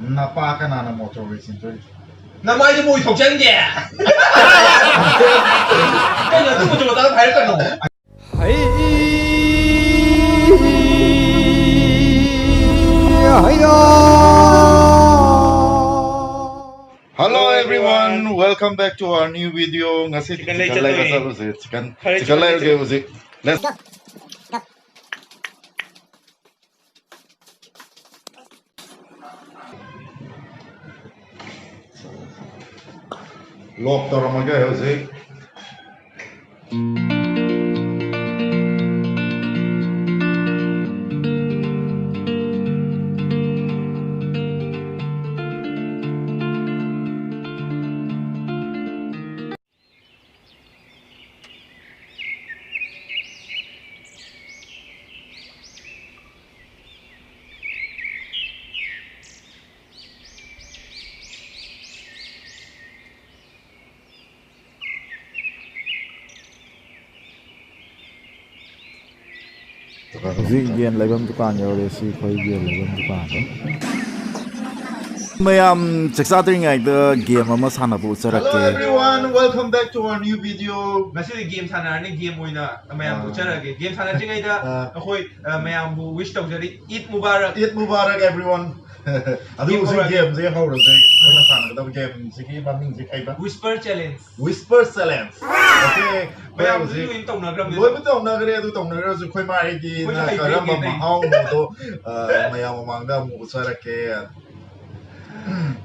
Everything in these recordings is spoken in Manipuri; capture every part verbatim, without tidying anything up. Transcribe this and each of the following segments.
ꯅꯄꯥ ꯀꯅꯥꯅ ꯃꯣꯇꯣꯔ ꯔꯦꯁꯤꯡ ꯊꯣꯛꯏ? ꯅꯃꯥꯏꯗꯨ ꯃꯣꯏ ꯊꯣꯛꯆꯟꯒꯦ! ꯀꯩꯅꯣ ꯑꯗꯨ ꯃꯆꯨ ꯃꯆꯥꯗꯣ ꯍꯥꯏꯔꯛꯀꯅꯣ꯫ Hello everyone, welcome back to our new video. ꯉꯁꯤ chicken ꯂꯩ ꯆꯠꯂꯨꯁꯦ꯫ Chicken, chicken ꯂꯩꯔꯨꯒꯦ ꯍꯧꯖꯤꯛ꯫ Let's go. Lock ꯇꯧꯔꯝꯃꯒꯦ ꯍꯧꯖꯤꯛ꯫ ꯍꯧꯖꯤꯛ ꯌꯦꯟ ꯂꯩꯐꯝ ꯗꯨꯀꯥꯟ ꯌꯧꯔꯦ꯫ ꯁꯤ ꯑꯩꯈꯣꯏ ꯌꯦꯟ ꯂꯩꯐꯝ ꯗꯨꯀꯥꯟꯗꯣ꯫ ꯃꯌꯥꯝ ꯆꯥꯛ ꯆꯥꯗ꯭ꯔꯤꯉꯩꯗ game ꯑꯃ ꯁꯥꯟꯅꯕ ꯎꯠꯆꯔꯛꯀꯦ꯫ Hello everyone, welcome back to our new video. ꯉꯁꯤꯗꯤ game ꯁꯥꯟꯅꯔꯅꯤ, game ꯑꯣꯏꯅ ꯃꯌꯥꯝ ꯑꯥ꯫ ꯎꯠꯆꯔꯛꯑꯒꯦ꯫ Game ꯁꯥꯟꯅꯗ꯭ꯔꯤꯉꯩꯗ ꯑꯥ꯫ ꯑꯩꯈꯣꯏ, ꯑ, ꯃꯌꯥꯝꯕꯨ wish ꯇꯧꯖꯔꯤ, Eid Mubarak. Eid Mubarak everyone. ꯑꯗꯨ ꯍꯧꯖꯤꯛ game ꯁꯦ ꯍꯧꯔꯁꯦ꯫ ꯑꯩꯈꯣꯏꯅ ꯁꯥꯟꯅꯒꯗꯕ game ꯁꯤꯒꯤ ꯃꯃꯤꯡꯁꯦ ꯀꯩꯕ? Whisper Challenge. Whisper Challenge. Okay. ꯃꯌꯥꯝ ꯍꯧꯖꯤꯛ ꯂꯣꯏ ꯇꯧꯅꯈ꯭ꯔꯕꯅꯦ꯫ ꯂꯣꯏꯕꯨ ꯇꯧꯅꯈ꯭ꯔꯦ꯫ ꯑꯗꯨ ꯇꯧꯅꯈ꯭ꯔꯁꯨ ꯑꯩꯈꯣꯏ ꯃꯥꯏꯒꯤꯅ ꯑꯩꯈꯣꯏꯁꯨ ꯍꯩꯇꯦ, ꯀꯔꯝꯕ ꯍꯩꯇꯦ꯫ ꯃꯍꯥꯎꯅꯣꯗꯣ, ꯑ, ꯃꯌꯥꯝ ꯃꯃꯥꯡꯗ ꯑꯃꯨꯛ ꯎꯠꯆꯔꯛꯀꯦ꯫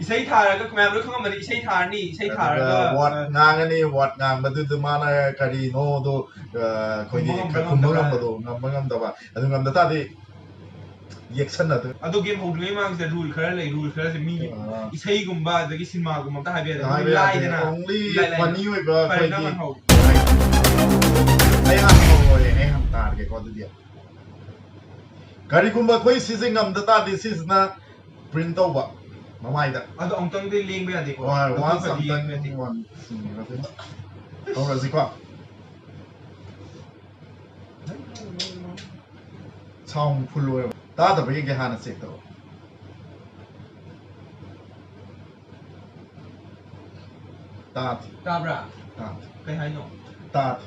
ꯏꯁꯩ ꯊꯥꯔꯒ ꯃꯌꯥꯝ ꯂꯣꯏ ꯈꯪꯉꯝꯃꯅꯤ꯫ ꯏꯁꯩ ꯊꯥꯔꯅꯤ, ꯏꯁꯩ ꯑꯗꯨꯒ ꯊꯥꯔꯒ, word ꯑ, ꯉꯥꯡꯉꯅꯤ꯫ Word ꯉꯥꯡꯕꯗꯨꯗ ꯃꯥꯅ ꯀꯔꯤꯅꯣꯗꯣ, ꯑ, ꯑꯩꯈꯣꯏꯒꯤ ꯈꯨꯝꯕ ꯉꯝꯕ꯭ꯔꯥ ꯈꯨꯝꯕ ꯉꯝꯗꯕ꯭ꯔꯥ? ꯉꯝꯕꯗꯣ, ꯉꯝꯕ ꯉꯝꯗꯕ꯫ ꯑꯗꯨ ꯉꯝꯗ ꯇꯥꯔꯗꯤ ꯌꯦꯛꯁꯟꯅꯗꯣꯏ꯫ ꯑꯗꯣ game ꯍꯧꯗ꯭ꯔꯤꯉꯩ ꯃꯃꯥꯡꯁꯤꯗ rule ꯈꯔ ꯂꯩ, rule ꯈꯔꯁꯦ ꯃꯤ ꯑꯥ꯫ ꯏꯁꯩꯒꯨꯝꯕ ꯑꯗꯒꯤ ꯁꯤꯅꯦꯃꯥꯒꯨꯝꯕ ꯑꯝꯇ ꯍꯥꯏꯕ ꯌꯥꯗꯦ꯫ ꯍꯥꯏꯕ ꯌꯥꯗꯦ꯫ ꯂꯥꯏꯗꯅ, only ꯏꯂꯥꯏ ꯂꯥꯏꯅ꯫ Funny ꯑꯣꯏꯕ ꯐꯔꯦ, ꯑꯩꯈꯣꯏꯒꯤ ꯅꯪ ꯍꯧ꯫ ꯑꯩ ꯍꯥꯟꯅ ꯍꯧꯔꯒꯦ, ꯑꯩ ꯍꯥꯟꯅ ꯇꯥꯔꯒꯦꯀꯣ ꯑꯗꯨꯗꯤ꯫ ꯀꯔꯤꯒꯨꯝꯕ ꯑꯩꯈꯣꯏ ꯁꯤꯁꯦ ꯉꯝꯗ ꯇꯥꯔꯗꯤ ꯁꯤꯁꯤꯅ print ꯇꯧꯕ ꯃꯃꯥꯏꯗ꯫ ꯑꯗꯣ ꯑꯃꯨꯛꯇꯪꯗꯤ ꯂꯦꯡꯕ ꯌꯥꯗꯦꯀꯣ꯫ ꯍꯣꯏ, ꯑꯗꯨ once ꯈꯔꯗꯤ ꯑꯃꯨꯛꯇꯪ ꯂꯦꯡꯕ ꯌꯥꯗꯦ꯫ One, ꯍꯧꯔꯁꯤꯀꯣ꯫ Sound full ꯑꯣꯏꯔꯕ? ꯇꯥꯗꯕ꯭ꯔꯥ ꯌꯦꯡꯒꯦ ꯍꯥꯟꯅ check ꯇꯧ꯫ ꯇꯥꯗꯦ꯫ ꯇꯥꯕ꯭ꯔꯥ? ꯇꯥꯗꯦ꯫ ꯀꯩ ꯍꯥꯏꯅꯣ? ꯇꯥꯗꯦ꯫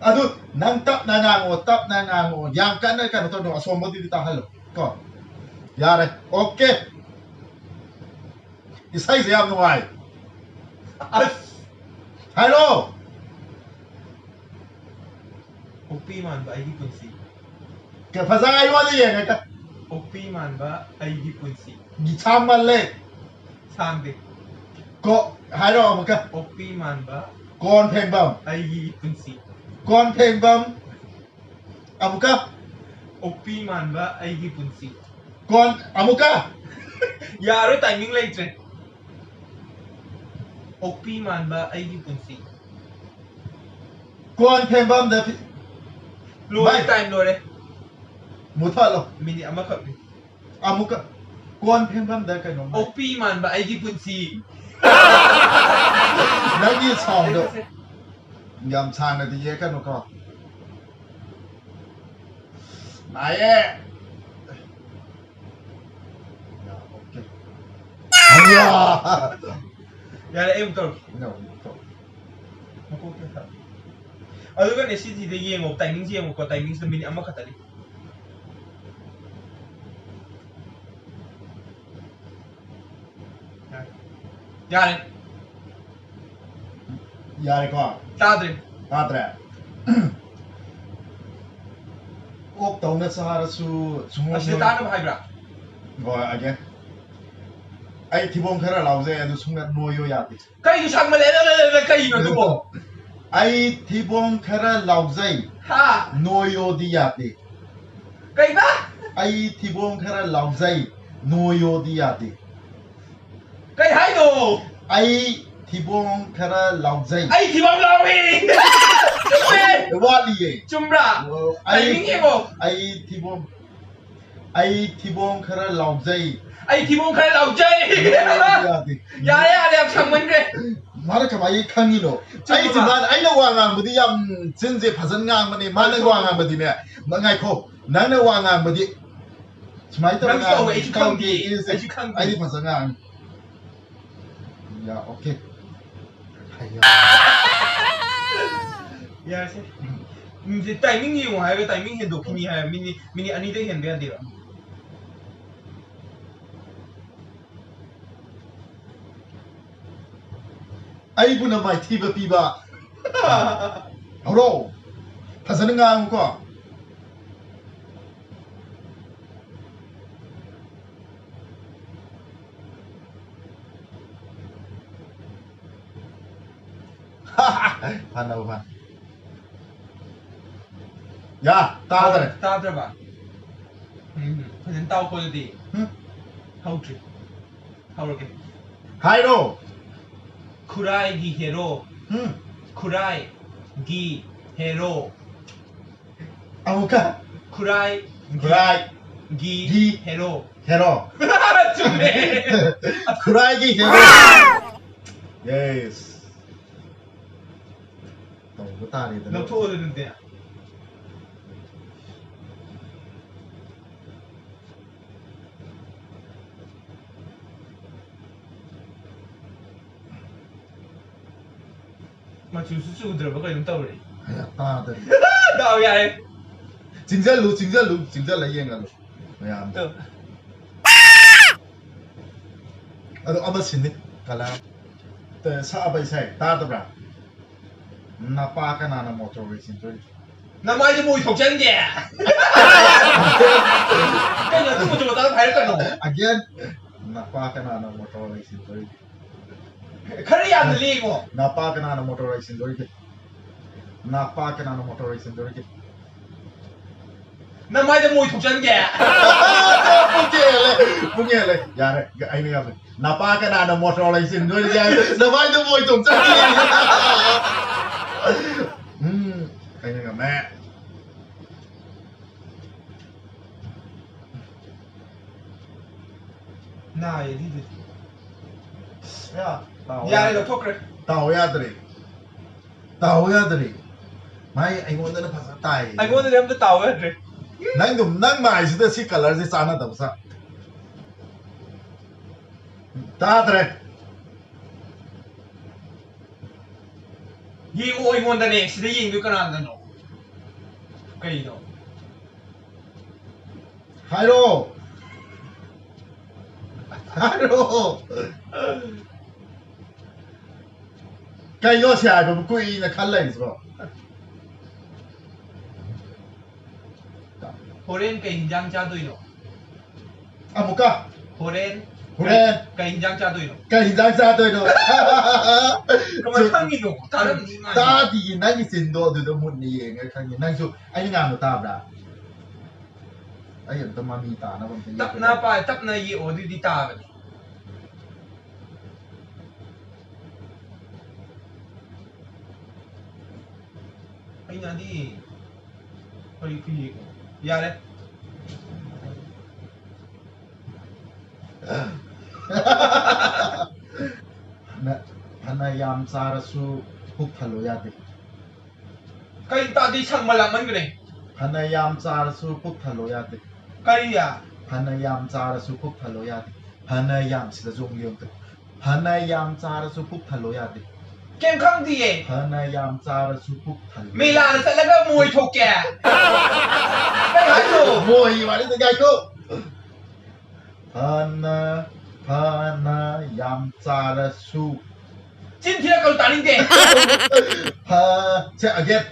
ꯑꯗꯨ ꯅꯪ ꯇꯞꯅ ꯉꯥꯡꯉꯣ, ꯇꯞꯅ ꯉꯥꯡꯉꯣ, ꯌꯥꯝ ꯀꯟꯅ ꯀꯩꯅꯣ ꯇꯧꯅꯣ, ꯑꯁꯣꯝꯕꯗꯨꯗꯤ ꯇꯥꯍꯜꯂꯣ꯫ ꯀꯣ, ꯌꯥꯔꯦ꯫ ꯑꯣꯀꯦ꯫ ꯏꯁꯩꯁꯦ ꯌꯥꯝ ꯅꯨꯡꯉꯥꯏ꯫ ꯑꯁ! ꯍꯥꯏꯔꯣ꯫ ꯑꯣꯛꯄꯤ ꯃꯥꯟꯕ ꯑꯩꯒꯤ ꯄꯨꯟꯁꯤ꯫ ꯀ-, ꯐꯖꯅ ꯑꯩꯉꯣꯟꯗ ꯌꯦꯡꯉꯒ꯫ ꯑꯣꯛꯄꯤ ꯃꯥꯟꯕ ꯑꯩꯒꯤ ꯄꯨꯟꯁꯤ꯫ ꯁꯥꯡꯃꯜꯂꯦ꯫ ꯁꯥꯡꯗꯦ꯫ ꯀꯣ, ꯍꯥꯏꯔꯣ ꯑꯃꯨꯛꯀ꯫ ꯑꯣꯛꯄꯤ ꯃꯥꯟꯕ ꯀꯣꯟ ꯐꯦꯡꯐꯝ꯫ ꯑꯩꯒꯤ ꯄꯨꯟꯁꯤ꯫ ꯀꯣꯟ ꯐꯦꯡꯐꯝ꯫ ꯑꯃꯨꯛꯀ꯫ ꯑꯣꯛꯄꯤ ꯃꯥꯟꯕ ꯑꯩꯒꯤ ꯄꯨꯟꯁꯤ꯫ ꯀꯣꯟ, ꯑꯃꯨꯛꯀ꯫ ꯌꯥꯔꯣꯏ, ꯇꯥꯏꯃꯤꯡ ꯂꯩꯇ꯭ꯔꯦ꯫ ꯑꯣꯛꯄꯤ ꯃꯥꯟꯕ ꯑꯩꯒꯤ ꯄꯨꯟꯁꯤ꯫ ꯀꯣꯟ ꯐꯦꯡꯐꯝꯗ ꯐꯤ-, ꯂꯣꯏꯔꯦ, ꯚꯥꯏ꯫ ꯇꯥꯏꯝ ꯂꯣꯏꯔꯦ꯫ ꯃꯨꯊꯠꯂꯣ꯫ ꯃꯤꯅꯤꯠ ꯑꯃꯈꯛꯅꯤ꯫ ꯑꯃꯨꯛꯀ꯫ ꯀꯣꯟ ꯐꯦꯡꯐꯝꯗ ꯀꯩꯅꯣꯝ ꯍꯥꯏ꯫ ꯑꯣꯛꯄꯤ ꯃꯥꯟꯕ ꯑꯩꯒꯤ ꯄꯨꯟꯁꯤ꯫ ꯅꯪꯒꯤ ꯁꯥꯎꯟꯗꯣ ꯌꯥꯝ ꯁꯥꯡꯅꯗꯤ ꯌꯦꯛꯀꯅꯨꯀꯣ꯫ ꯅꯥꯏꯌꯦ꯫ ꯌꯥ, ꯑꯣꯀꯦ꯫ ꯑꯌꯥ! ꯌꯥꯔꯦ, ꯑꯩ ꯑꯃꯨꯛ ꯇꯧꯔꯛꯀꯦ꯫ ꯅꯪ ꯑꯃꯨꯛ ꯇꯧ꯫ ꯃꯀꯣꯛꯇ ꯊꯝ꯫ ꯑꯗꯨꯒꯅꯦ, ꯁꯤꯁꯤꯗ ꯌꯦꯡꯉꯣ, ꯇꯥꯏꯃꯤꯡꯁꯦ ꯌꯦꯡꯉꯣꯀꯣ, ꯇꯥꯏꯃꯤꯡꯁꯤꯗ ꯃꯤꯅꯤꯠ ꯑꯃꯈꯛꯇꯅꯤ꯫ ꯌꯥꯔꯦ꯫ ꯌꯥꯔꯦꯀꯣ? ꯇꯥꯗ꯭ꯔꯦ꯫ ꯇꯥꯗ꯭ꯔꯦ? ꯑꯣꯛ ꯇꯧꯅ ꯆꯥꯔꯁꯨ ꯁꯨꯡꯅꯣꯏ ꯑꯁꯤꯗ ꯅꯣꯏ-, ꯇꯥꯅꯕ ꯍꯥꯏꯕ꯭ꯔꯥ? ꯍꯣꯏ, again. ꯑꯩ ꯊꯤꯕꯣꯡ ꯈꯔ ꯂꯥꯎꯖꯩ, ꯑꯗꯨ ꯁꯨꯡꯅꯣꯏ ꯅꯣꯏꯌꯣ ꯌꯥꯗꯦ꯫ ꯀꯩꯅꯣ ꯁꯥꯡꯃꯜꯂꯦ, ꯂꯦ, ꯂꯦ, ꯂꯦ, ꯀꯩꯅꯣ ꯑꯗꯨꯕꯣ? ꯑꯩ ꯊꯤꯕꯣꯡ ꯈꯔ ꯂꯥꯎꯖꯩ, ꯍꯥ? ꯅꯣꯏꯌꯣꯗꯤ ꯌꯥꯗꯦ꯫ ꯀꯩꯕ? ꯑꯩ ꯊꯤꯕꯣꯡ ꯈꯔ ꯂꯥꯎꯖꯩ, ꯅꯣꯏꯌꯣꯗꯤ ꯌꯥꯗꯦ꯫ ꯀꯩ ꯍꯥꯏꯅꯣ? ꯑꯩ ꯊꯤꯕꯣꯡ ꯈꯔ ꯂꯥꯎꯖꯩ꯫ ꯑꯩ ꯊꯤꯕꯣꯡ ꯂꯥꯎꯏ! ꯆꯨꯝꯃꯦ! ꯋꯥꯠꯂꯤꯌꯦ꯫ ꯆꯨꯝꯕ꯭ꯔꯥ? ꯑꯣ, ꯑꯩ, ꯇꯥꯏꯃꯤꯡ ꯌꯦꯡꯉꯣ꯫ ꯑꯩ ꯊꯤꯕꯣꯡ, ꯑꯩ ꯊꯤꯕꯣꯡ ꯈꯔ ꯂꯥꯎꯖꯩ꯫ ꯑꯩ ꯊꯤꯕꯣꯡ ꯈꯔ ꯂꯥꯎꯖꯩ! ꯌꯥꯗꯦ꯫ ꯌꯥꯔꯦ, ꯌꯥꯔꯦ, ꯌꯥꯝ ꯁꯥꯡꯃꯟꯈ꯭ꯔꯦ꯫ ꯃꯥꯅ ꯀꯃꯥꯏꯅ ꯈꯪꯉꯤꯅꯣ? ꯆꯨꯝꯃꯕ? ꯑꯩ ꯆꯤꯝꯕꯥꯟ-, ꯑꯩꯅ ꯋꯥ ꯉꯥꯡꯕꯗꯤ ꯌꯥꯝ ꯆꯤꯟꯁꯦ ꯐꯖꯅ ꯉꯥꯡꯕꯅꯦ꯫ ꯃꯥꯅ ꯋꯥ ꯉꯥꯡꯕꯗꯤꯅꯦ, ꯃ-, ꯉꯥꯏꯈꯣ, ꯅꯪꯅ ꯋꯥ ꯉꯥꯡꯕꯗꯤ ꯁꯨꯃꯥꯏꯅ ꯇꯧꯔ ꯅꯪꯁꯨ ꯇꯧꯋꯦ, ꯉꯥꯡꯉꯤ꯫ ꯑꯩꯁꯨ ꯇꯧꯗꯦ, ꯈꯪꯗꯦ, ꯏꯁꯦ꯫ ꯑꯩꯁꯨ ꯈꯪꯗꯦ꯫ ꯑꯩꯗꯤ ꯐꯖꯅ ꯉꯥꯡꯉꯤ꯫ ꯌꯥ, okay. ꯍꯩꯌꯥ꯫ ꯌꯥꯔꯦꯁꯦ꯫ ꯎꯝ, ꯁꯤ timing ꯌꯦꯡꯉꯣ ꯍꯥꯏꯔꯒ timing ꯍꯦꯟꯗꯣꯛꯈꯤꯅꯤ ꯍꯥꯏ꯫ ꯃꯤꯅꯤꯠ, ꯃꯤꯅꯤꯠ ꯑꯅꯤꯗꯩ ꯍꯦꯟꯕ ꯌꯥꯗꯦꯕ꯫ ꯑꯩꯕꯨꯅ ꯃꯥꯏꯊꯤꯕ ꯄꯤꯕ꯫ ꯍꯧꯔꯣ꯫ ꯐꯖꯅ ꯉꯥꯡꯉꯨꯀꯣ꯫ ꯐꯅꯕ ꯐ-, ꯌꯥ, ꯇꯥꯗ꯭ꯔꯦ꯫ ꯇꯥꯗ꯭ꯔꯕ? ꯎꯝ, ꯐꯖꯅ ꯇꯥꯎꯀꯣ ꯑꯗꯨꯗꯤ꯫ ꯎꯝ꯫ ꯍꯧꯗ꯭ꯔꯤ꯫ ꯍꯧꯔꯒꯦ꯫ ꯍꯥꯏꯔꯣ꯫ ꯈꯨꯔꯥꯏꯒꯤ ꯍꯦꯔꯣ꯫ ꯎꯝ꯫ ꯈꯨꯔꯥꯏꯒꯤ ꯍꯦꯔꯣ꯫ ꯑꯃꯨꯛꯀ꯫ ꯈꯨꯔꯥꯏ꯫ ꯈꯨꯔꯥꯏ꯫ ꯒꯤ꯫ ꯒꯤ꯫ ꯍꯦꯔꯣ꯫ ꯍꯦꯔꯣ꯫ ꯆꯨꯝꯃꯦ꯫ ꯈꯨꯔꯥꯏꯒꯤ ꯍꯦꯔꯣ꯫ Yes꯫ ꯇꯧꯕ ꯇꯥꯔꯦꯗꯅ꯫ ꯂꯧꯊꯣꯛꯑꯣ ꯑꯗꯨꯗꯤ꯫ ꯃꯆꯨꯁꯨ ꯆꯨꯗ꯭ꯔꯕ ꯀꯩꯅꯣꯝ ꯇꯧꯔꯦ꯫ ꯑꯌꯥ, ꯇꯥꯗꯔꯤ꯫ ꯗꯥꯎ ꯌꯥꯏ꯫ ꯆꯤꯡꯖꯜꯂꯨ, ꯆꯤꯡꯖꯜꯂꯨ, ꯆꯤꯡꯖꯜꯂ ꯌꯦꯡꯍꯜꯂꯨ ꯃꯌꯥꯝꯗ꯫ ꯇꯨ꯫ ꯑꯗꯣ ꯑꯃ ꯁꯤꯟꯅꯤ, ꯀꯂꯥ꯫ ꯇ-, ꯁꯛꯑꯕ ꯏꯁꯩ ꯇꯥꯗꯕ꯭ꯔꯥ? ꯅꯄꯥ ꯀꯅꯥꯅ ꯃꯣꯇꯣꯔ ꯂꯩꯁꯤꯟꯗꯣꯔꯤ? ꯅꯃꯥꯏꯗ ꯃꯣꯏ ꯊꯣꯛꯆꯟꯒꯦ! ꯀꯩꯅꯣ, ꯑꯗꯨ ꯃꯆꯨ ꯃꯆꯥꯗꯣ ꯍꯥꯏꯔꯛꯀꯅꯣ꯫ Again, ꯅꯄꯥ ꯀꯅꯥꯅ ꯃꯣꯇꯣꯔ ꯂꯩꯁꯤꯟꯗꯣꯔꯤ? ꯈꯔ ꯌꯥꯝꯅ ꯂꯦꯡꯉꯣ꯫ ꯅꯄꯥ ꯀꯅꯥꯅ ꯃꯣꯇꯣꯔ ꯂꯩꯁꯤꯟꯗꯣꯔꯤꯒꯦ? ꯅꯄꯥ ꯀꯅꯥꯅ ꯃꯣꯇꯣꯔ ꯂꯩꯁꯤꯟꯗꯣꯔꯤꯒꯦ? ꯅꯃꯥꯏꯗ ꯃꯣꯏ ꯊꯣꯛꯆꯟꯒꯦ! ꯄꯨꯡ ꯍꯦꯜꯂꯦ, ꯄꯨꯡ ꯍꯦꯜꯂꯦ꯫ ꯌꯥꯔꯦ, ꯑꯩꯅ ꯌꯥꯝꯃꯦ꯫ ꯅꯄꯥ ꯀꯅꯥꯅ ꯃꯣꯇꯣꯔ ꯂꯩꯁꯤꯟꯗꯣꯔꯤꯒꯦ? ꯅꯃꯥꯏꯗ ꯃꯣꯏ ꯊꯣꯛꯆꯟꯒꯦ! ꯎꯝ, ꯑꯩꯅ ꯉꯝꯃꯦ꯫ ꯅꯥꯏꯌꯦ ꯑꯗꯨꯗꯤ꯫ ꯌꯥ, ꯇꯥꯎ ꯌꯥꯔꯦ, ꯌꯥꯗ꯭ꯔꯦ꯫ ꯂꯧꯊꯣꯛꯈ꯭ꯔꯦ꯫ ꯇꯥꯎ ꯌꯥꯗ꯭ꯔꯦ꯫ ꯇꯥꯎ ꯌꯥꯗ꯭ꯔꯦ꯫ ꯃꯥꯏ ꯑꯩꯉꯣꯟꯗꯅ ꯐꯖꯅ ꯇꯥꯏꯌꯦ꯫ ꯑꯩꯉꯣꯟꯗꯗꯤ ꯑꯝꯇ ꯇꯥꯎ ꯌꯥꯗ꯭ꯔꯦ꯫ ꯅꯪꯗꯨꯝ, ꯅꯪ ꯃꯥꯏꯁꯤꯗ ꯁꯤ colourꯁꯦ ꯆꯥꯟꯅꯗꯕ ꯁꯥ-, ꯇꯥꯗ꯭ꯔꯦ꯫ ꯌꯦꯡꯉꯣ ꯑꯩꯉꯣꯟꯗꯅꯦ, ꯁꯤꯗ ꯌꯦꯡꯗꯣꯏ ꯀꯅꯥꯗꯅꯣ? ꯀꯩꯅꯣ? ꯍꯥꯏꯔꯣ꯫ ꯍꯥꯏꯔꯣ꯫ ꯀꯩꯅꯣ ꯁꯤ ꯍꯥꯏꯕꯕꯨ ꯀꯨꯏꯅ ꯈꯜ ꯂꯩꯔꯤꯁꯤꯕꯣ? ꯍꯣꯔꯦꯟ ꯀꯩ ꯍꯤꯟꯖꯥꯡ ꯆꯥꯗꯣꯏꯅꯣ? ꯑꯃꯨꯛꯀ꯫ ꯍꯣꯔꯦꯟ꯫ ꯍꯣꯔꯦꯟ꯫ ꯀꯩ ꯍꯤꯟꯖꯥꯡ ꯆꯥꯗꯣꯏꯅꯣ? ꯀꯩ ꯍꯤꯟꯖꯥꯡ ꯆꯥꯗꯣꯏꯅꯣ? ꯀꯃꯥꯏ ꯈꯪꯉꯤꯅꯣ? ꯇꯥꯔꯝꯅꯤ ꯃꯥ꯫ ꯇꯥꯗꯤꯌꯦ, ꯅꯪꯒꯤ ꯆꯤꯟꯗꯣ ꯑꯗꯨꯗ ꯃꯨꯟꯅ ꯌꯦꯡꯉ ꯈꯪꯉꯤ꯫ ꯅꯪꯁꯨ ꯑꯩꯅ ꯉꯥꯡꯕ ꯇꯥꯕ꯭ꯔꯥ? ꯑꯩ ꯑꯝꯇ ꯃꯃꯤ ꯇꯥꯅꯕ ꯑꯝꯇ ꯌꯦꯛꯀꯦ꯫ ꯇꯞꯅ ꯄꯥꯏ, ꯇꯞꯅ ꯌꯦꯛꯑꯣ, ꯑꯗꯨꯗꯤ ꯇꯥꯕꯅꯤ꯫ ꯑꯩꯅꯗꯤ ꯀꯔꯤ ꯈꯨꯌꯦꯛꯅꯣ? ꯌꯥꯔꯦ꯫ ꯐꯅ, ꯐꯅ ꯌꯥꯝ ꯆꯥꯔꯁꯨ ꯄꯨꯛ ꯊꯜꯂꯣ ꯌꯥꯗꯦ꯫ ꯀꯩ ꯇꯥꯗꯤ ꯁꯪꯕ ꯂꯥꯛꯃꯟꯈ꯭ꯔꯦ꯫ ꯐꯅ ꯌꯥꯝ ꯆꯥꯔꯁꯨ ꯄꯨꯛ ꯊꯜꯂꯣ ꯌꯥꯗꯦ꯫ ꯀꯔꯤ? ꯐꯅ ꯌꯥꯝ ꯆꯥꯔꯁꯨ ꯄꯨꯛ ꯊꯜꯂꯣ ꯌꯥꯗꯦ꯫ ꯐꯅ ꯌꯥꯝ ꯁꯤꯗꯁꯨ ꯑꯃꯨꯛ ꯌꯦꯡꯉꯨ꯫ ꯐꯅ ꯌꯥꯝ ꯆꯥꯔꯁꯨ ꯄꯨꯛ ꯊꯜꯂꯣ ꯌꯥꯗꯦ꯫ ꯀꯩꯝ ꯈꯪꯗꯤꯌꯦ꯫ ꯐꯅ ꯌꯥꯝ ꯆꯥꯔꯁꯨ ꯄꯨꯛ ꯊꯜꯂꯣ ꯃꯦꯂꯥꯗ ꯌꯥꯗꯦ꯫ ꯆꯠꯂꯒ ꯃꯣꯏ ꯊꯣꯛꯀꯦ꯫ ꯀꯩ ꯍꯥꯏꯅꯣ? ꯃꯣꯏꯒꯤ ꯋꯥꯔꯤꯗ ꯉꯥꯏꯈꯣ꯫ ꯐꯅ, ꯐꯅ ꯌꯥꯝ ꯆꯥꯔꯁꯨ꯫ ꯆꯤꯟ ꯊꯤꯔꯛꯀꯅꯨ, ꯇꯥꯅꯤꯡꯗꯦ꯫ ꯐ-, ꯁꯦ, again꯫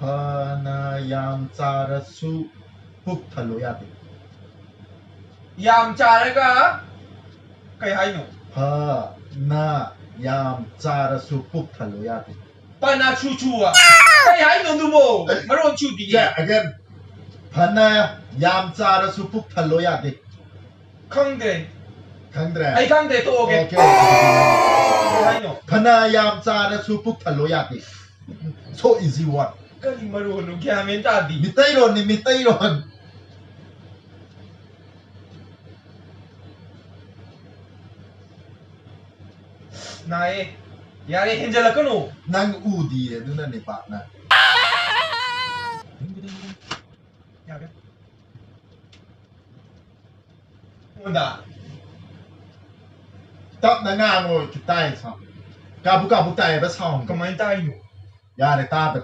ꯐꯅ ꯌꯥꯝ ꯆꯥꯔꯁꯨ ꯄꯨꯛ ꯊꯜꯂꯣ ꯌꯥꯗꯦ꯫ ꯌꯥꯝ ꯆꯥꯔꯒ ꯀꯩ ꯍꯥꯏꯅꯣ? ꯐꯅ ꯌꯥꯝ ꯆꯥꯔꯁꯨ ꯄꯨꯛ ꯊꯜꯂꯣ ꯌꯥꯗꯦ꯫ ꯄꯅꯥ ꯁꯨ ꯁꯨ꯫ ꯀꯩ ꯍꯥꯏꯅꯣ ꯑꯗꯨꯕꯣ? ꯃꯔꯣꯟ ꯁꯨꯗꯤꯌꯦ꯫ ꯁꯦ, again꯫ ꯐꯅ ꯌꯥꯝ ꯆꯥꯔꯁꯨ ꯄꯨꯛ ꯊꯜꯂꯣ ꯌꯥꯗꯦ꯫ ꯈꯪꯗ꯭ꯔꯦ꯫ ꯈꯪꯗ꯭ꯔꯦ? ꯑꯩ ꯈꯪꯗ꯭ꯔꯦ, ꯇꯣꯛꯑꯒꯦ꯫ Okay꯫ ꯀꯩ ꯍꯥꯏꯅꯣ? ꯐꯅ ꯌꯥꯝ ꯆꯥꯔꯁꯨ ꯄꯨꯛ ꯊꯜꯂꯣ ꯌꯥꯗꯦ꯫ So easy one꯫ ꯀꯔꯤ ꯃꯔꯣꯟꯅꯣ? ꯒ꯭ꯌꯥꯟ ꯃꯦꯟ ꯇꯥꯗꯦ꯫ ꯃꯤꯇꯩꯔꯣꯟꯅꯤ, ꯃꯤꯇꯩꯔꯣꯟ꯫ ꯅꯥꯏꯌꯦ꯫ ꯌꯥꯔꯦ, ꯍꯦꯟꯖꯜꯂꯛꯀꯅꯨ꯫ ꯅꯪ ꯎꯗꯤꯌꯦ, ꯑꯗꯨꯅꯅꯦ ꯄꯥꯛꯅ꯫ ꯌꯥꯔꯦ꯫ ꯑꯩꯉꯣꯟꯗ꯫ ꯇꯞꯅ ꯉꯥꯡꯉꯣ, ꯈꯤꯇꯥꯏ ꯁꯥꯎ꯫ ꯀꯥꯕꯨꯛ ꯀꯥꯕꯨꯛ ꯇꯥꯏꯌꯦꯕ sound. ꯀꯃꯥꯏꯅ ꯇꯥꯏꯅꯣ? ꯌꯥꯔꯦ, ꯇꯥꯗ꯭ꯔꯦ.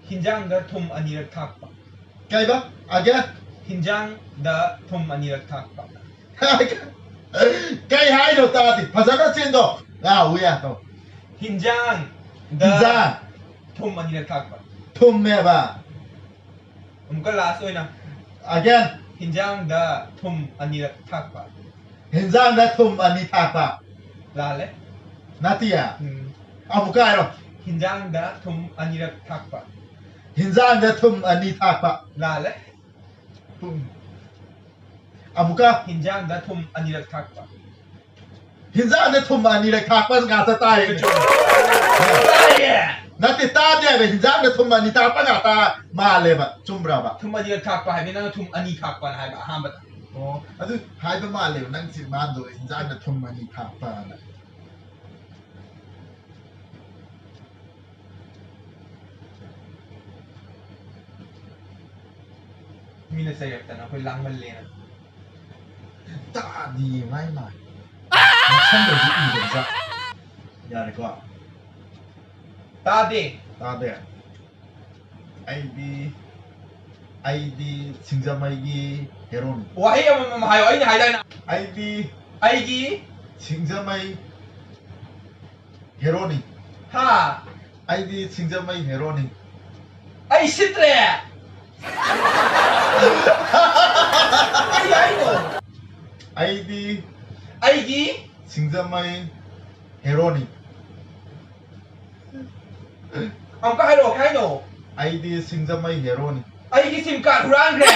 ꯍꯤꯟꯖꯥꯡꯗ ꯊꯨꯝ ꯑꯅꯤꯔꯛ ꯊꯥꯛꯄ꯫ ꯀꯩꯕ? Again? ꯍꯤꯟꯖꯥꯡꯗ ꯊꯨꯝ ꯑꯅꯤꯔꯛ ꯊꯥꯛꯄ꯫ ꯀꯩ ꯍꯥꯏꯅꯣ ꯇꯥꯗꯦ? ꯐꯖꯅ ꯆꯤꯟꯗꯣ. Ah, we are. ꯍꯤꯟꯖꯥꯡꯗ ꯍꯤꯟꯖꯥꯡ. ꯊꯨꯝ ꯑꯅꯤꯔꯛ ꯊꯥꯛꯄ꯫ ꯊꯨꯝꯃꯦꯕ. ꯑꯃꯨꯛꯀ last ꯑꯣꯏꯅ Again. ꯍꯤꯟꯖꯥꯡꯗ ꯊꯨꯝ ꯑꯅꯤꯔꯛ ꯊꯥꯛꯄ꯫ ꯍꯤꯟꯖꯥꯡꯗ ꯊꯨꯝ ꯑꯅꯤ ꯊꯥꯛꯄ. ꯂꯥꯜꯂꯦ꯫ ꯅꯠꯇꯤꯌꯦ. ꯎꯝ. ꯑꯃꯨꯛꯀ ꯍꯥꯏꯔꯣ. ꯍꯤꯟꯖꯥꯡꯗ ꯊꯨꯝ ꯑꯅꯤꯔꯛ ꯊꯥꯛꯄ꯫ ꯍꯤꯟꯖꯥꯡꯗ ꯊꯨꯝ ꯑꯅꯤ ꯊꯥꯛꯄ. ꯂꯥꯜꯂꯦ꯫ ꯑꯃꯨꯛꯀ. ꯍꯤꯟꯖꯥꯡꯗ ꯊꯨꯝ ꯑꯅꯤꯔꯛ ꯊꯥꯛꯄ꯫ ꯍꯤꯟꯖꯥꯡꯗ ꯊꯨꯝ ꯑꯅꯤꯔꯛ ꯊꯥꯛꯄ ꯉꯥꯛꯇ ꯇꯥꯏꯌꯦ. ꯇꯥꯏꯌꯦ꯫ ꯅꯠꯇꯦ, ꯇꯥꯗꯦ ꯍꯥꯏꯕ. ꯍꯤꯟꯖꯥꯡꯗ ꯊꯨꯝ ꯑꯅꯤ ꯊꯥꯛꯄ ꯉꯥꯛꯇ ꯃꯥꯜꯂꯦꯕ. ꯆꯨꯝꯕ꯭ꯔꯕ? ꯊꯨꯝ ꯑꯅꯤꯔꯛ ꯊꯥꯛꯄ ꯍꯥꯏꯕꯅꯤ, ꯅꯪꯅ ꯊꯨꯝ ꯑꯅꯤ ꯊꯥꯛꯄꯅ ꯍꯥꯏꯕ ꯑꯍꯥꯟꯕꯗ꯫ ꯑꯣ, ꯑꯗꯨ ꯍꯥꯏꯕ ꯃꯥꯜꯂꯦꯕ ꯅꯪ ꯆꯤꯟꯕꯥꯟꯗꯣ, ꯍꯤꯟꯖꯥꯡꯗ ꯊꯨꯝ ꯑꯅꯤ ꯊꯥꯛꯄꯅ꯫ ꯃꯤꯅ ꯆꯩꯔꯛꯇꯅ ꯑꯩꯈꯣꯏ ꯂꯥꯡꯃꯜꯂꯦꯅ꯫ ꯇꯥꯗꯤꯌꯦ ꯃꯥꯏ ꯃꯥꯏ꯫ ꯃꯁꯝꯗꯗꯤ ꯎꯗꯕꯖꯥꯠ꯫ ꯌꯥꯔꯦꯀꯣ? ꯇꯥꯗꯦ꯫ ꯇꯥꯗꯦ꯫ ꯑꯩꯗꯤ ꯑꯩꯗꯤ ꯁꯤꯡꯖꯃꯩꯒꯤ ꯍꯦꯔꯣꯅꯤ꯫ ꯋꯥꯍꯩ ꯑꯃꯃꯝ ꯍꯥꯏꯌꯣ, ꯑꯩꯅ ꯍꯥꯏꯗꯥꯏꯅ꯫ ꯑꯩꯗꯤ ꯑꯩꯒꯤ ꯁꯤꯡꯖꯃꯩ ꯍꯦꯔꯣꯅꯤ꯫ ꯍꯥ꯫ ꯑꯩꯗꯤ ꯁꯤꯡꯖꯃꯩ ꯍꯦꯔꯣꯅꯤ꯫ ꯑꯩ ꯁꯤꯠꯇ꯭ꯔꯦ꯫ ꯀꯔꯤ ꯍꯥꯏꯅꯣ? ꯑꯩꯗꯤ ꯑꯩꯒꯤ ꯁꯤꯡꯖꯃꯩ ꯍꯦꯔꯣꯅꯤ꯫ ꯑꯃꯨꯛꯀ ꯍꯥꯏꯔꯛꯑꯣ, ꯀꯩ ꯍꯥꯏꯅꯣ? ꯑꯩꯗꯤ ꯁꯤꯡꯖꯃꯩ ꯍꯦꯔꯣꯅꯤ꯫ ꯑꯩꯒꯤ ꯁꯤꯝ ꯀꯥꯔꯗ ꯍꯨꯔꯥꯟꯈ꯭ꯔꯦ꯫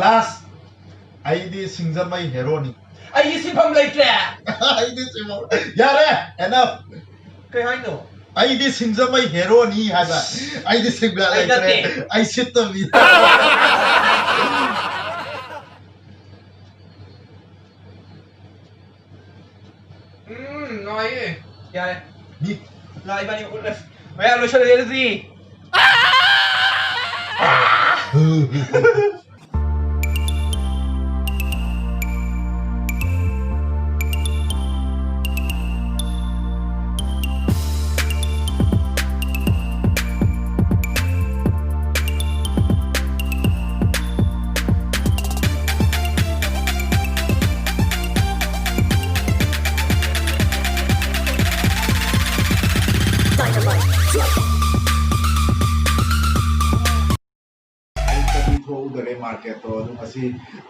Last, ꯑꯩꯗꯤ ꯁꯤꯡꯖꯃꯩ ꯍꯦꯔꯣꯅꯤ꯫ ꯑꯩꯒꯤ ꯁꯤꯟꯐꯝ ꯂꯩꯇ꯭ꯔꯦ꯫ ꯑꯩꯗꯤ ꯁꯤꯡꯖꯃꯩ, ꯌꯥꯔꯦ, enough. ꯀꯩ ꯍꯥꯏꯅꯣ? ꯑꯩꯗꯤ ꯁꯤꯡꯖꯃꯩ ꯍꯦꯔꯣꯅꯤ ꯍꯥꯏꯕ꯫ ꯑꯩꯗꯤ ꯁꯤꯡꯕ ꯑꯩ ꯂꯩꯇ꯭ꯔꯦ꯫ ꯅꯠꯇꯦ꯫ ꯑꯩ ꯁꯤꯠꯇꯕꯤ꯫ ꯎꯝ, ꯅꯨꯡꯉꯥꯏꯌꯦ꯫ ꯌꯥꯔꯦ꯫ ꯃꯤ ꯂꯥꯛ ꯏꯕꯥꯅꯤ ꯎꯠꯂꯁꯤ꯫ ꯃꯌꯥꯝ ꯂꯣꯏꯁꯜꯂꯒꯦ ꯑꯗꯨꯗꯤ꯫ ꯃꯥꯔꯀꯦꯠꯇꯣ ꯑꯗꯨ ꯉꯁꯤ,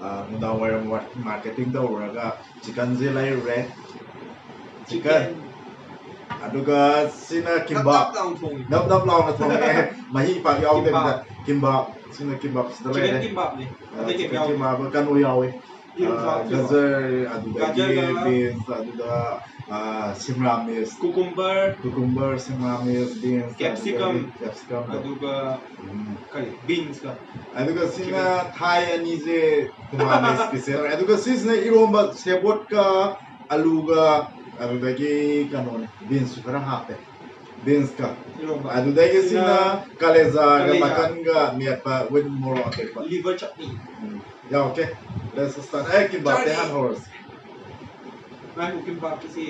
ꯑ, ꯅꯨꯡꯗꯥꯡ ꯋꯥꯏꯔꯝ ꯋꯥ-, ꯃꯥꯔꯀꯦꯇꯤꯡ ꯇꯧꯔꯨꯔꯒ ꯆꯤꯀꯟꯁꯦ ꯂꯩꯔꯨꯔꯦ꯫ ꯆꯤꯀꯟ꯫ ꯑꯗꯨꯒ ꯁꯤꯅ ꯀꯤꯝꯕꯥꯞ꯫ ꯅꯞ ꯅꯞ ꯂꯥꯎꯅ ꯊꯣꯡꯉꯦ꯫ ꯃꯍꯤ ꯄꯥꯛ ꯌꯥꯎꯗꯕꯤꯗ꯫ ꯀꯤꯝꯕꯥꯞ꯫ ꯀꯤꯝꯕꯥꯞ꯫ ꯁꯤꯅ ꯀꯤꯝꯕꯥꯞ ꯁꯤꯗ ꯂꯩꯔꯦ꯫ ꯆꯤꯀꯟ ꯀꯤꯝꯕꯥꯞꯅꯤ꯫ ꯑ, ꯑꯇꯩ ꯀꯩꯝ ꯆꯤꯀꯟ ꯌꯥꯎꯗꯦ꯫ ꯀꯤꯝꯕꯥꯞ, ꯀꯩꯅꯣ ꯌꯥꯎꯋꯦ꯫ ꯌꯦꯔꯨꯝ ꯑ, ꯊꯥꯎ ꯊꯤꯕ꯫ ꯒꯖꯔ, ꯑꯗꯨꯗꯒꯤ ꯒꯖꯔꯒ ꯕꯤꯟꯁ, ꯑꯗꯨꯒ, ꯑ, ꯁꯤꯝꯂꯥ ꯃꯤꯔꯆ꯫ ꯀꯨꯀꯨꯝꯕꯔ꯫ ꯀꯨꯀꯨꯝꯕꯔ, ꯁꯤꯝꯂꯥ ꯃꯤꯔꯆ, ꯕꯤꯟꯁ, ꯀꯦꯞꯁꯤꯀꯝ꯫ ꯑꯗꯨꯗꯒꯤ ꯀꯦꯞꯁꯤꯀꯝꯗꯣ꯫ ꯑꯗꯨꯒ ꯎꯝ꯫ ꯀꯔꯤ? ꯕꯤꯟꯁꯀ꯫ ꯑꯗꯨꯒ ꯁꯤꯅ ꯊꯥꯏ ꯑꯅꯤꯁꯦ ꯇꯣꯉꯥꯟꯅ ꯏꯁꯄꯤꯁꯦꯜ ꯑꯣꯏ꯫ ꯑꯗꯨꯒ ꯁꯤꯁꯤꯅ ꯏꯔꯣꯝꯕ ꯁꯦꯕꯣꯠꯀ ꯑꯂꯨꯒ ꯑꯗꯨꯗꯒꯤ ꯀꯩꯅꯣꯅꯦ, ꯕꯤꯟꯁꯁꯨ ꯈꯔ ꯍꯥꯞꯄꯦ꯫ ꯕꯤꯟꯁꯀ꯫ ꯏꯔꯣꯝꯕ꯫ ꯑꯗꯨꯗꯒꯤ ꯁꯤꯅ ꯁꯤꯅ ꯀꯂꯦꯖꯥꯒ ꯀꯂꯦꯖꯥ꯫ ꯃꯇꯟꯒ ꯃꯦꯠꯄ with ꯃꯣꯔꯣꯛ ꯑꯇꯦꯛꯄ꯫ ꯂꯤꯚꯔ ꯆꯠꯅꯤ꯫ ꯎꯝ꯫ ꯌꯥ, ꯑꯣꯀꯦ꯫ Let's start. ꯑꯦ, ꯀꯤꯝꯕꯥꯞꯇꯩ ꯆꯥꯔꯤ꯫ ꯍꯥꯟꯅ ꯍꯧꯔꯁꯤ꯫ ꯉꯥꯏꯈꯣ, ꯀꯤꯝꯕꯥꯞꯀꯤꯁꯤ꯫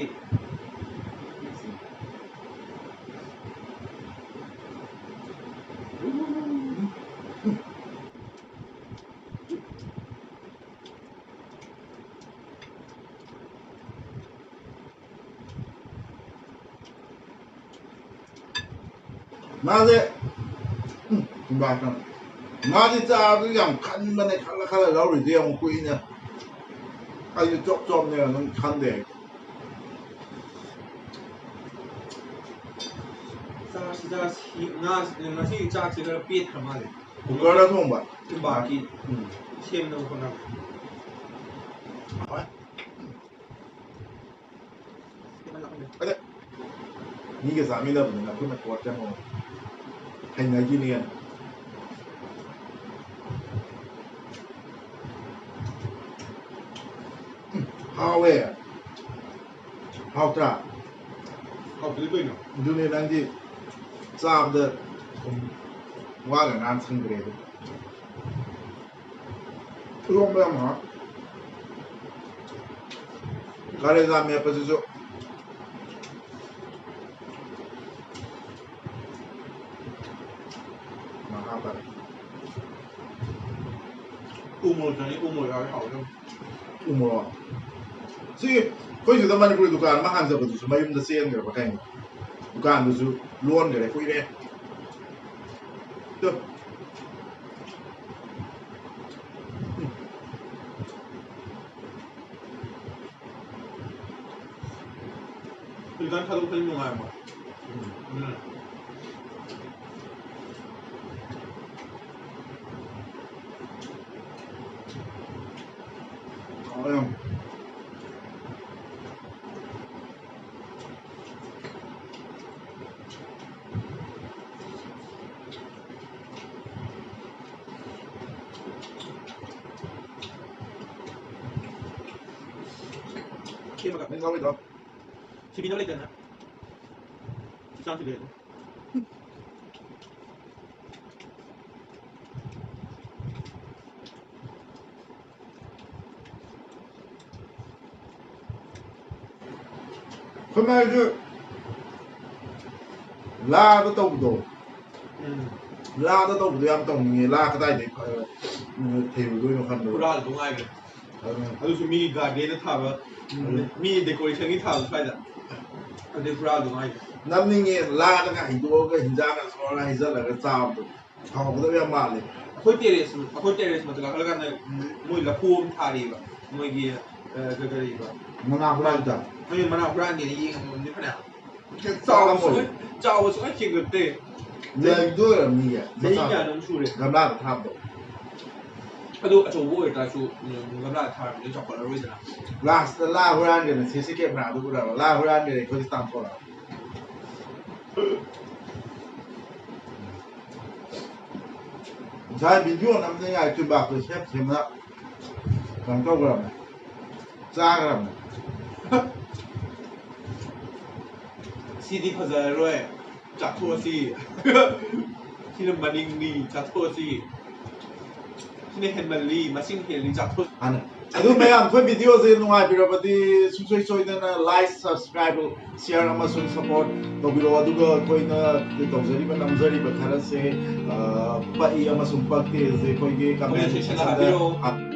ꯃꯥꯁꯦ, ꯎꯝ, ꯀꯤꯝꯕꯥꯞꯇ꯫ ꯃꯥꯁꯦ ꯆꯥꯕꯗ ꯌꯥꯝ ꯈꯟꯕꯅꯦ, ꯈꯜꯂ ꯈꯜꯂ ꯂꯧꯔꯤꯁꯦ ꯌꯥꯝ ꯀꯨꯏꯅ꯫ ꯑꯩꯁꯨ ꯆꯣꯞ ꯆꯣꯞꯅꯦ ꯑꯗꯨꯝ ꯈꯟꯗꯦ꯫ ꯆꯥꯁꯤ, ꯆꯥꯁꯤ꯫ ꯉꯥ-, ꯉꯁꯤ ꯆꯥꯛꯁꯤ ꯈꯔ ꯄꯦꯠꯈ꯭ꯔ ꯃꯥꯜꯂꯦ꯫ ꯀꯨꯀꯔꯗ ꯊꯣꯡꯕ? ꯀꯤꯝꯕꯥꯞꯀꯤ ꯎꯝ꯫ ꯁꯦꯝꯅꯕ ꯍꯣꯠꯅꯕ꯫ ꯍꯣꯏ꯫ ꯑꯗ ꯃꯤꯒ ꯆꯥꯃꯤꯟꯅꯕꯅꯤꯅ ꯑꯩꯈꯣꯏꯅ ꯄꯣꯠ ꯀꯩꯅꯣ ꯍꯩꯅꯈꯤꯅꯦꯅ꯫ ꯎꯝ, ꯍꯥꯎꯋꯦ꯫ ꯍꯥꯎꯇ꯭ꯔꯥ? ꯍꯥꯎꯇ꯭ꯔꯗꯤ ꯀꯩꯅꯣ? ꯑꯗꯨꯅꯦ ꯅꯪꯗꯤ ꯆꯥꯕꯗ ꯁꯨꯝ ꯋꯥꯒ ꯉꯥꯡ ꯁꯪꯗ꯭ꯔꯦ ꯑꯗꯨ꯫ ꯏꯔꯣꯝꯕ ꯌꯥꯝ ꯍꯥꯎ꯫ ꯀꯥꯂꯦꯖꯥ ꯃꯦꯠꯄꯁꯤꯁꯨ ꯃꯍꯥ ꯇꯥꯔꯦ꯫ ꯎ ꯃꯣꯔꯣꯛ ꯆꯥꯅꯤꯡꯉꯤ, ꯎ ꯃꯣꯔꯣꯛ ꯌꯥꯎꯔꯗꯤ ꯍꯥꯎꯗꯧꯅꯤ꯫ ꯎ ꯃꯣꯔꯣꯛ꯫ ꯁꯤ ꯑꯩꯈꯣꯏ ꯁꯤꯗ ꯃꯅꯤꯄꯨꯔꯤ ꯗꯨꯀꯥꯟ ꯑꯃ ꯍꯥꯡꯖꯕꯗꯨꯁꯨ ꯃꯌꯨꯝꯗ ꯆꯦꯟꯈ꯭ꯔꯕ ꯀꯩꯅꯣ? ꯗꯨꯀꯥꯟꯗꯨꯁꯨ ꯂꯣꯟꯈ꯭ꯔꯦ ꯀꯨꯏꯔꯦ꯫ ꯇꯨ꯫ ꯈꯤꯇꯪ ꯊꯥꯗꯣꯛꯄꯗꯤ ꯅꯨꯡꯉꯥꯏꯕ꯫ ꯎꯝ꯫ ꯍꯥꯎꯋꯦ ꯌꯥꯝ꯫ ꯁꯦꯝꯃꯒ ꯅꯪ ꯌꯥꯎꯔꯣꯏꯗ꯭ꯔꯣ? ꯁꯤꯕꯤꯅꯕ ꯂꯩꯇꯅ ꯆꯥꯡ ꯊꯤꯗꯣꯛꯑꯦ ꯑꯗꯨꯝ꯫ ꯑꯩꯈꯣꯏ ꯃꯥꯏꯁꯨ ꯂꯥꯗ ꯇꯧꯕꯗꯣ, ꯎꯝ꯫ ꯂꯥꯗ ꯇꯧꯕꯗꯣ ꯌꯥꯝ ꯇꯧꯅꯤꯡꯉꯦ꯫ ꯂꯥ ꯀꯗꯥꯏꯗꯒꯤ ꯐ-, ꯎꯝ, ꯊꯦꯡꯉꯨꯗꯣꯏꯅꯣ ꯈꯟꯕꯗ꯫ ꯍꯨꯔꯥꯜꯂꯨꯗꯧ ꯉꯥꯏꯈ꯭ꯔꯦ꯫ ꯑꯗꯨꯅ ꯑꯗꯨꯁꯨ ꯃꯤꯒꯤ ꯒꯥꯔꯗꯦꯟꯗ ꯊꯥꯕ, ꯎꯝ꯫ ꯃꯤꯒꯤ ꯗꯦꯀꯣꯔꯦꯁꯟꯒꯤ ꯊꯥꯕ ꯁ꯭ꯋꯥꯏꯗ꯫ ꯑꯗꯨꯗꯩ ꯍꯨꯔꯥꯜꯂꯨꯗꯧ ꯉꯥꯏꯈ꯭ꯔꯦ꯫ ꯅꯝꯅꯤꯡꯉꯦ, ꯂꯥꯗꯒ ꯍꯩꯗꯣꯛꯑꯒ ꯍꯤꯟꯖꯥꯡꯒ ꯁꯣꯛꯑꯒ ꯍꯩꯖꯜꯂꯒ ꯆꯥꯕꯗꯣ꯫ ꯍꯥꯎꯒꯗꯕ ꯌꯥꯝ ꯃꯥꯜꯂꯦ꯫ ꯑꯩꯈꯣꯏ ꯇꯦꯔꯦꯁ, ꯑꯩꯈꯣꯏ ꯇꯦꯔꯦꯁ ꯃꯊꯛ ꯀꯥꯈꯠꯂꯀꯥꯟꯗ, ꯎꯝ, ꯃꯣꯏ ꯂꯐꯨ ꯑꯃ ꯊꯥꯔꯤꯕ꯫ ꯃꯣꯏꯒꯤ, ꯑ, ꯀ-, ꯀꯔꯤꯕ? ꯃꯅꯥ ꯍꯨꯔꯥꯟꯕ꯫ ꯃꯣꯏ ꯃꯅꯥ ꯍꯨꯔꯥꯟꯒꯦꯅ ꯌꯦꯡꯉꯝꯃꯕꯅꯤ ꯐꯅꯌꯥꯝ꯫ ꯆꯥꯎꯕ ꯆꯥꯔꯝꯃꯣꯏ꯫ ꯁꯨꯡꯍꯦꯟ-, ꯆꯥꯎꯕ ꯁꯨꯡꯍꯦꯟ ꯍꯦꯟꯒꯠꯇꯦ꯫ ꯂꯩꯗꯣ ꯑꯣꯏꯔꯝꯅꯤꯌꯦ, ꯆꯍꯤ ꯃꯆꯥꯗꯣ꯫ ꯀꯌꯥꯅꯣꯝ ꯁꯨꯔꯦ꯫ ꯒꯝꯂꯥꯗ ꯊꯥꯕꯗꯣ꯫ ꯑꯗꯨ ꯑꯆꯧꯕ ꯑꯣꯏꯇꯥꯔꯁꯨ, ꯎꯝ, ꯒꯝꯂꯥꯗ ꯊꯥꯔꯕꯅꯤꯅ ꯆꯥꯎꯈꯠꯂꯔꯣꯏꯗꯅ꯫ ꯂꯥꯁꯇ ꯂꯥ ꯍꯨꯔꯥꯟꯒꯦꯅ ꯁꯤ ꯁꯤ ꯀꯦꯃꯦꯔꯥꯗꯨ ꯎꯔꯕ? ꯂꯥ ꯍꯨꯔꯥꯟꯒꯦꯅ ꯑꯩꯈꯣꯏꯗꯤ ꯇꯥꯟꯊꯣꯔꯛꯑꯕ꯫ ꯉꯁꯥꯏ ꯚꯤꯗꯤꯑꯣ ꯅꯝꯅꯤꯡꯉꯥꯏ ꯆꯨꯖꯥꯛꯇꯣ ꯁꯦꯝ ꯁꯦꯝꯅ ꯀꯩꯅꯣ ꯇꯧꯈ꯭ꯔꯕꯅꯦ, ꯆꯥꯈ꯭ꯔꯕꯅꯦ꯫ ꯁꯤꯗꯤ ꯐꯖꯔꯔꯣꯏ, ꯆꯥꯊꯣꯛꯑꯁꯤ꯫ ꯁꯤꯅ ꯃꯅꯤꯡꯅꯤ, ꯆꯥꯊꯣꯛꯑꯁꯤ꯫ ꯁꯤꯅ ꯍꯦꯟꯃꯜꯂꯤ, ꯃꯁꯤꯡ ꯍꯦꯜꯂꯤ, ꯆꯥꯊꯣꯛ-꯫ ꯍꯥꯟꯅ ꯑꯗꯨ ꯃꯌꯥꯝ, ꯑꯩꯈꯣꯏ ꯚꯤꯗꯤꯑꯣꯁꯦ ꯅꯨꯡꯉꯥꯏꯕꯤꯔꯕꯗꯤ ꯁꯨꯡꯁꯣꯏ ꯁꯣꯏꯗꯅ like, subscribe, share ꯑꯃꯁꯨꯡ support ꯇꯧꯕꯤꯔꯛꯑꯣ꯫ ꯑꯗꯨꯒ ꯑꯩꯈꯣꯏꯅ ꯇꯧꯖꯔꯤꯕ, ꯅꯝꯖꯔꯤꯕ ꯈꯔꯁꯦ, ꯑ, ꯄꯛꯏ ꯑꯃꯁꯨꯡ ꯄꯛꯇꯦ ꯑꯁꯦ ꯑꯩꯈꯣꯏꯒꯤ comment comment section ꯗ section ꯗ ꯍꯥꯞꯄꯤꯔꯛꯑꯣ꯫ ꯍꯥꯞ-,